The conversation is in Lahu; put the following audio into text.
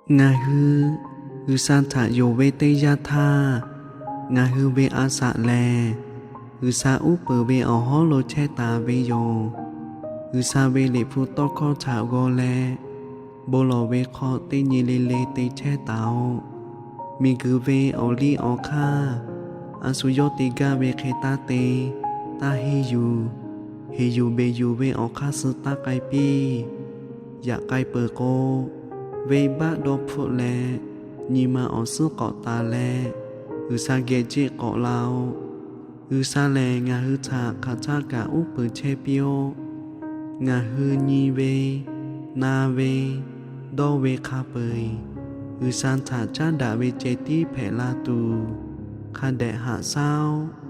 Ngaˬ hui G'uiˬsha htaꞈ yonˍ ve teˇ yanˇ htaˇ, ngaˬ hui ve a shaꞈ lehˬ, G'uiˬsha uˉ peunˍ ve awˬ hawˉ lo chehˇ taˍ ve yoˬ. G'uiˬsha ve Liꞈ hpu tawˇ hkawˇ htaꞈ g'aw leh, bon lawˬ ve hk'aw teˇ nyi le le te chehˇ taˍ-oꞈ. Miˬguiˬ ve awˬ liˇ awˬ hk'aˇ, a shu yawˇ te gaˇ ve hk'e taˇ te, taˇ henˇ yuˬ. Heˍ yuˬ beˬ yuˬ ve awˬ hk'aˇ suh taˇ k'ai piˇ. Yaꞈ k'ai peuˬ k'o, venˇbaˆ dawˇ hpfuhˆ leh, nyi ma awˬ suhˉ k'awꞈ taˍ leh, G'uiˬsha geh jeˆ k'awꞈ la-oꞈ. G'uiˬsha lehˬ ngaˬ hui htaꞈ hk'aˬ htaˇ kaꞈ uˉ peunˍ chehˇ piˇ-oˆ. Ngaˬ hui nyi ve, na ve, dawˇ ve hk'a peu-eˬ, G'uiˬsha htaꞈ caˉ daꞈ ve ceh tiˉ hpehꞈ la tuˬ, hk'a dehꞈ haꞈ shaˉ-oˆ.